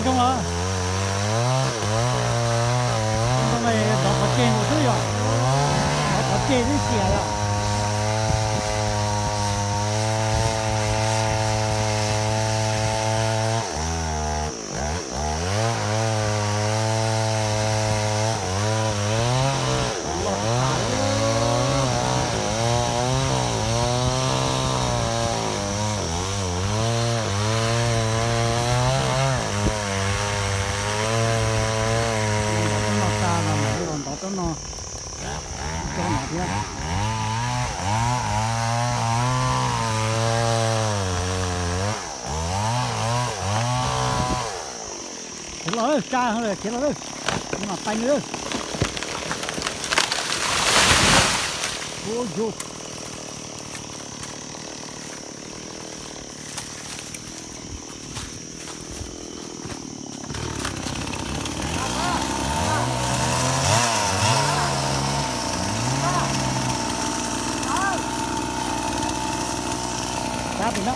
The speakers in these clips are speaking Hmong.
Zoo los, ntoo no ntov qhov tseg nkaus xwb yog, ntov qhov tseg xwb xiam yog. Ntov tsob no tas los mam los ntov tsob no, tsob no thiab. Khiav los lawm, tsa khiav los lawm, no mas pais nws lawm. Ua yus. Sab pem no.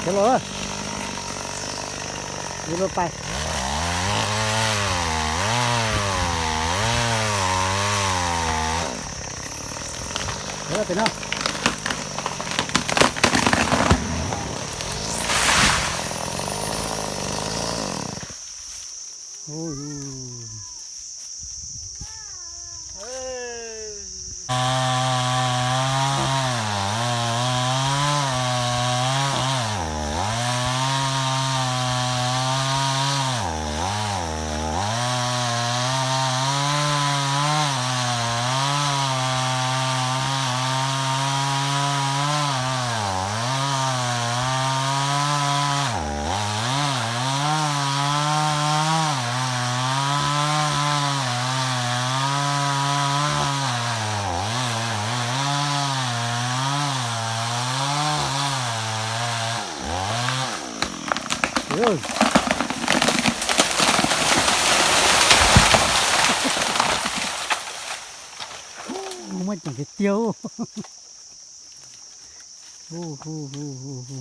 Khiav los, yuav luag pais. Khiav los pem no. Muaj ceem tiag tiag. Hu hu hu hu hu.